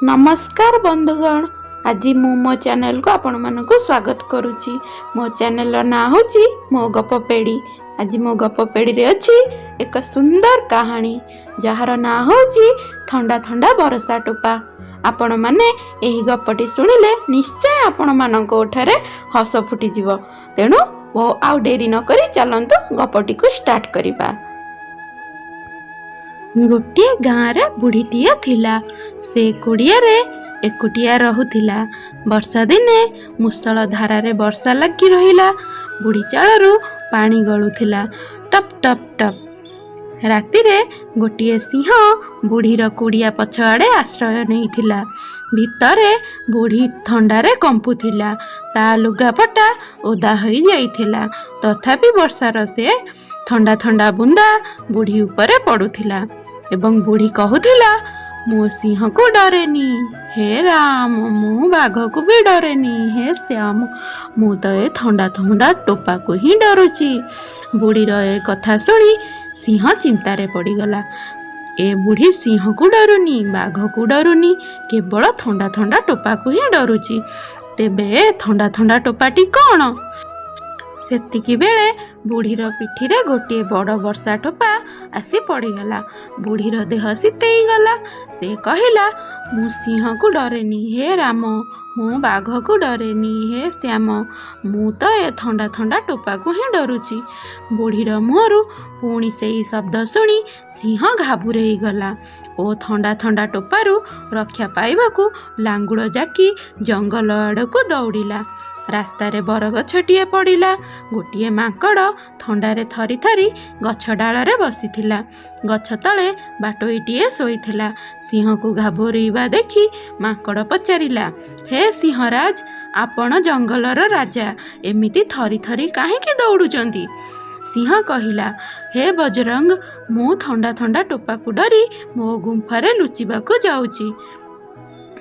ନମସ୍କାର ବନ୍ଧୁଗଣ, ଆଜି ମୁଁ ମୋ ଚ୍ୟାନେଲକୁ ଆପଣମାନଙ୍କୁ ସ୍ୱାଗତ କରୁଛି। ମୋ ଚ୍ୟାନେଲର ନାଁ ହେଉଛି ମୋ ଗପ ପେଡ଼ି। ଆଜି ମୋ ଗପ ପେଡ଼ିରେ ଅଛି ଏକ ସୁନ୍ଦର କାହାଣୀ, ଯାହାର ନାଁ ହେଉଛି ଥଣ୍ଡା ଥଣ୍ଡା ବରଷା ଟୋପା। ଆପଣମାନେ ଏହି ଗପଟି ଶୁଣିଲେ ନିଶ୍ଚୟ ଆପଣମାନଙ୍କ ଓଠରେ ହସ ଫୁଟିଯିବ। ତେଣୁ ଆଉ ଡେରି ନକରି ଚାଲନ୍ତୁ, ଗପଟିକୁ ଷ୍ଟାର୍ଟ କରିବା। ଗୋଟିଏ ଗାଁରେ ବୁଢ଼ୀଟିଏ ଥିଲା। ସେ କୁଡ଼ିଆରେ ଏକୁଟିଆ ରହୁଥିଲା। ବର୍ଷା ଦିନେ ମୂଷଳ ଧାରାରେ ବର୍ଷା ଲାଗି ରହିଲା। ବୁଢ଼ୀ ଚାଳରୁ ପାଣି ଗଳୁଥିଲା ଟପ୍ ଟପ୍ ଟପ୍। ରାତିରେ ଗୋଟିଏ ସିଂହ ବୁଢ଼ୀର କୁଡ଼ିଆ ପଛଆଡ଼େ ଆଶ୍ରୟ ନେଇଥିଲା। ଭିତରେ ବୁଢ଼ୀ ଥଣ୍ଡାରେ କମ୍ପୁଥିଲା। ତା ଲୁଗାପଟା ଓଦା ହୋଇଯାଇଥିଲା। ତଥାପି ବର୍ଷାର ସେ ଥଣ୍ଡା ଥଣ୍ଡା ବୁନ୍ଦା ବୁଢ଼ୀ ଉପରେ ପଡ଼ୁଥିଲା ଏବଂ ବୁଢ଼ୀ କହୁଥିଲା, "ମୁଁ ସିଂହକୁ ଡରେନି ହେ ରାମ, ମୁଁ ବାଘକୁ ବି ଡରେନି ହେ ଶ୍ୟାମ, ମୁଁ ତ ଏ ଥଣ୍ଡା ଥଣ୍ଡା ଟୋପାକୁ ହିଁ ଡରୁଛି।" ବୁଢ଼ୀର ଏ କଥା ଶୁଣି ସିଂହ ଚିନ୍ତାରେ ପଡ଼ିଗଲା। ଏ ବୁଢ଼ୀ ସିଂହକୁ ଡରୁନି, ବାଘକୁ ଡରୁନି, କେବଳ ଥଣ୍ଡା ଥଣ୍ଡା ଟୋପାକୁ ହିଁ ଡରୁଛି। ତେବେ ଏ ଥଣ୍ଡା ଥଣ୍ଡା ଟୋପାଟି କ'ଣ? ସେତିକି ବେଳେ ବୁଢ଼ୀର ପିଠିରେ ଗୋଟିଏ ବଡ଼ ବର୍ଷା ଟୋପା ଆସି ପଡ଼ିଗଲା। ବୁଢ଼ୀର ଦେହ ଶୀତେଇଗଲା। ସେ କହିଲା, "ମୁଁ ସିଂହକୁ ଡରେନି ହେ ରାମ, ମୁଁ ବାଘକୁ ଡରେନି ହେ ଶ୍ୟାମ, ମୁଁ ତ ଏ ଥଣ୍ଡା ଥଣ୍ଡା ଟୋପାକୁ ହିଁ ଡରୁଛି।" ବୁଢ଼ୀର ମୁହଁରୁ ପୁଣି ସେଇ ଶବ୍ଦ ଶୁଣି ସିଂହ ଘାବୁରେଇ ଗଲା ଓ ଥଣ୍ଡା ଥଣ୍ଡା ଟୋପାରୁ ରକ୍ଷା ପାଇବାକୁ ଲାଙ୍ଗୁଡ଼ ଜାକି ଜଙ୍ଗଲ ଆଡ଼କୁ ଦୌଡ଼ିଲା। ରାସ୍ତାରେ ବରଗଛଟିଏ ପଡ଼ିଲା। ଗୋଟିଏ ମାଙ୍କଡ଼ ଥଣ୍ଡାରେ ଥରି ଥରି ଗଛ ଡାଳରେ ବସିଥିଲା। ଗଛ ତଳେ ବାଟୋଇଟିଏ ଶୋଇଥିଲା। ସିଂହକୁ ଘାବରେଇବା ଦେଖି ମାଙ୍କଡ଼ ପଚାରିଲା, "ହେ ସିଂହରାଜ, ଆପଣ ଜଙ୍ଗଲର ରାଜା, ଏମିତି ଥରି ଥରି କାହିଁକି ଦୌଡ଼ୁଛନ୍ତି?" ସିଂହ କହିଲା, "ହେ ବଜରଙ୍ଗ, ମୁଁ ଥଣ୍ଡା ଥଣ୍ଡା ଟୋପାକୁ ଡରି ମୋ ଗୁମ୍ଫାରେ ଲୁଚିବାକୁ ଯାଉଛି।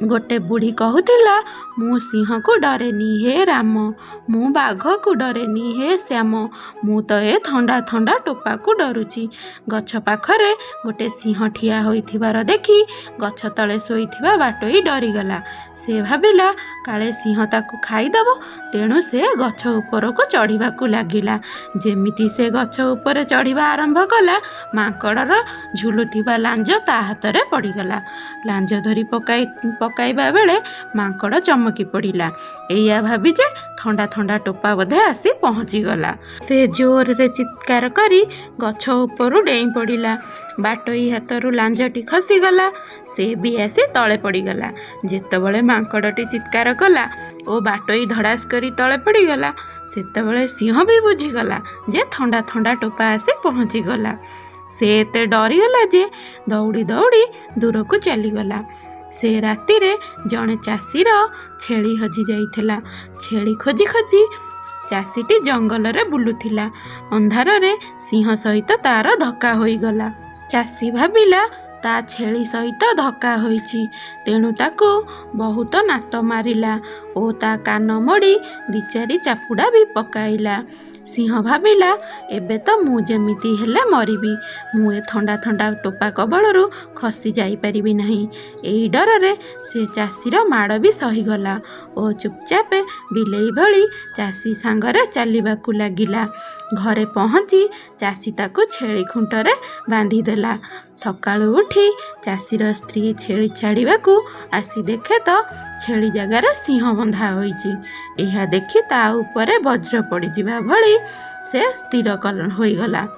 ଗୋଟେ ବୁଢ଼ୀ କହୁଥିଲା, 'ମୁଁ ସିଂହକୁ ଡରେନି ହେ ରାମ, ମୁଁ ବାଘକୁ ଡରେନି ହେ ଶ୍ୟାମ, ମୁଁ ତ ଏ ଥଣ୍ଡା ଥଣ୍ଡା ଟୋପାକୁ ଡରୁଛି।' ଗଛ ପାଖରେ ଗୋଟେ ସିଂହ ଠିଆ ହୋଇଥିବାର ଦେଖି ଗଛ ତଳେ ଶୋଇଥିବା ବାଟୋଇ ଡରିଗଲା। ସେ ଭାବିଲା, କାଳେ ସିଂହ ତାକୁ ଖାଇଦେବ। ତେଣୁ ସେ ଗଛ ଉପରକୁ ଚଢ଼ିବାକୁ ଲାଗିଲା। ଯେମିତି ସେ ଗଛ ଉପରେ ଚଢ଼ିବା ଆରମ୍ଭ କଲା, ମାଙ୍କଡ଼ର ଝୁଲୁଥିବା ଲାଞ୍ଜ ତା ହାତରେ ପଡ଼ିଗଲା। ଲାଞ୍ଜ ଧରି ପକାଇବା ବେଳେ ମାଙ୍କଡ଼ ଚମକି ପଡ଼ିଲା, ଏଇଆ ଭାବି ଯେ ଥଣ୍ଡା ଥଣ୍ଡା ଟୋପା ବୋଧେ ଆସି ପହଞ୍ଚିଗଲା। ସେ ଜୋରରେ ଚିତ୍କାର କରି ଗଛ ଉପରୁ ଡେଇଁ ପଡ଼ିଲା। ବାଟୋଇ ହାତରୁ ଲାଞ୍ଜଟି ଖସିଗଲା। ସେ ବି ଆସି ତଳେ ପଡ଼ିଗଲା। ଯେତେବେଳେ ମାଙ୍କଡ଼ଟି ଚିତ୍କାର କଲା ଓ ବାଟୋଇ ଧଡ଼ାସ କରି ତଳେ ପଡ଼ିଗଲା, ସେତେବେଳେ ସିଂହ ବି ବୁଝିଗଲା ଯେ ଥଣ୍ଡା ଥଣ୍ଡା ଟୋପା ଆସି ପହଞ୍ଚିଗଲା। ସେ ଏତେ ଡରିଗଲା ଯେ ଦୌଡ଼ି ଦୌଡ଼ି ଦୂରକୁ ଚାଲିଗଲା। ସେ ରାତିରେ ଜଣେ ଚାଷୀର ଛେଳି ହଜି ଯାଇଥିଲା। ଛେଳି ଖୋଜି ଖୋଜି ଚାଷୀଟି ଜଙ୍ଗଲରେ ବୁଲୁଥିଲା। ଅନ୍ଧାରରେ ସିଂହ ସହିତ ତାର ଧକ୍କା ହୋଇଗଲା। ଚାଷୀ ଭାବିଲା, ତା ଛେଳି ସହିତ ଧକ୍କା ହୋଇଛି। ତେଣୁ ତାକୁ ବହୁତ ନାତ ମାରିଲା ଓ ତା କାନ ମୋଡ଼ି ଦି ଚାରି ଚାପୁଡ଼ା ବି ପକାଇଲା। ସିଂହ ଭାବିଲା, ଏବେ ତ ମୁଁ ଯେମିତି ହେଲେ ମରିବି। ମୁଁ ଏ ଥଣ୍ଡା ଥଣ୍ଡା ଟୋପା କବଳରୁ ଖସି ଯାଇପାରିବି ନାହିଁ। ଏଇ ଡରରେ ସେ ଚାଷୀର ମାଡ଼ ବି ସହିଗଲା ଓ ଚୁପଚାପ ବିଲେଇ ଭଳି ଚାଷୀ ସାଙ୍ଗରେ ଚାଲିବାକୁ ଲାଗିଲା। ଘରେ ପହଞ୍ଚି ଚାଷୀ ତାକୁ ଛେଳି ଖୁଣ୍ଟରେ ବାନ୍ଧିଦେଲା। ସକାଳୁ ଉଠି ଚାଷୀର ସ୍ତ୍ରୀ ଛେଳି ଛାଡ଼ିବାକୁ ଆସି ଦେଖେ ତ ଛେଳି ଜାଗାରେ ସିଂହ ବନ୍ଧା ହୋଇଛି। ଏହା ଦେଖି ତା ଉପରେ ବଜ୍ର ପଡ଼ିଯିବା ଭଳି ସେ ସ୍ଥିର ହୋଇଗଲା।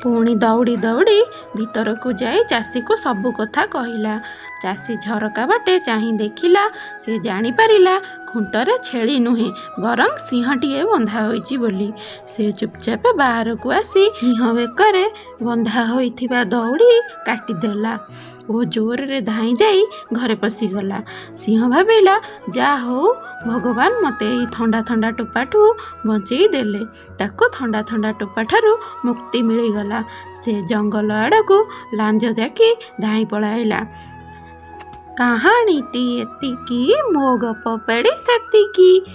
ପୁଣି ଦୌଡ଼ି ଦୌଡ଼ି ଭିତରକୁ ଯାଇ ଚାଷୀକୁ ସବୁ କଥା କହିଲା। ଚାଷୀ ଝରକା ବାଟେ ଚାହିଁ ଦେଖିଲା। ସେ ଜାଣିପାରିଲା, ଖୁଣ୍ଟରେ ଛେଳି ନୁହେଁ, ବରଂ ସିଂହଟିଏ ବନ୍ଧା ହୋଇଛି ବୋଲି। ସେ ଚୁପଚାପ ବାହାରକୁ ଆସି ସିଂହ ବେକରେ ବନ୍ଧା ହୋଇଥିବା ଦଉଡ଼ି କାଟିଦେଲା ଓ ଜୋରରେ ଧାଇଁ ଯାଇ ଘରେ ପଶିଗଲା। ସିଂହ ଭାବିଲା, ଯାହା ହଉ, ଭଗବାନ ମୋତେ ଏଇ ଥଣ୍ଡା ଥଣ୍ଡା ଟୋପାଠୁ ବଞ୍ଚେଇ ଦେଲେ। ତାକୁ ଥଣ୍ଡା ଥଣ୍ଡା ଟୋପାଠାରୁ ମୁକ୍ତି ମିଳିଗଲା। ସେ ଜଙ୍ଗଲ ଆଡ଼କୁ ଲାଞ୍ଜ ଜାକି ଧାଇଁ ପଳାଇଲା। କାହାଣୀଟି ଏତିକି, ମୋ ଗପ ପେଡ଼ି ସେତିକି।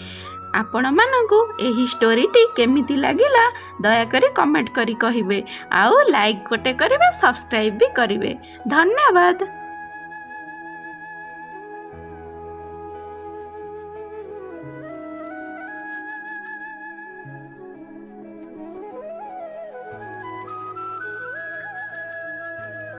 ଆପଣମାନଙ୍କୁ ଏହି ଷ୍ଟୋରିଟି କେମିତି ଲାଗିଲା, ଦୟାକରି କମେଣ୍ଟ କରି କହିବେ ଆଉ ଲାଇକ୍ ଗୋଟେ କରିବେ, ସବସ୍କ୍ରାଇବ୍ ବି କରିବେ। ଧନ୍ୟବାଦ।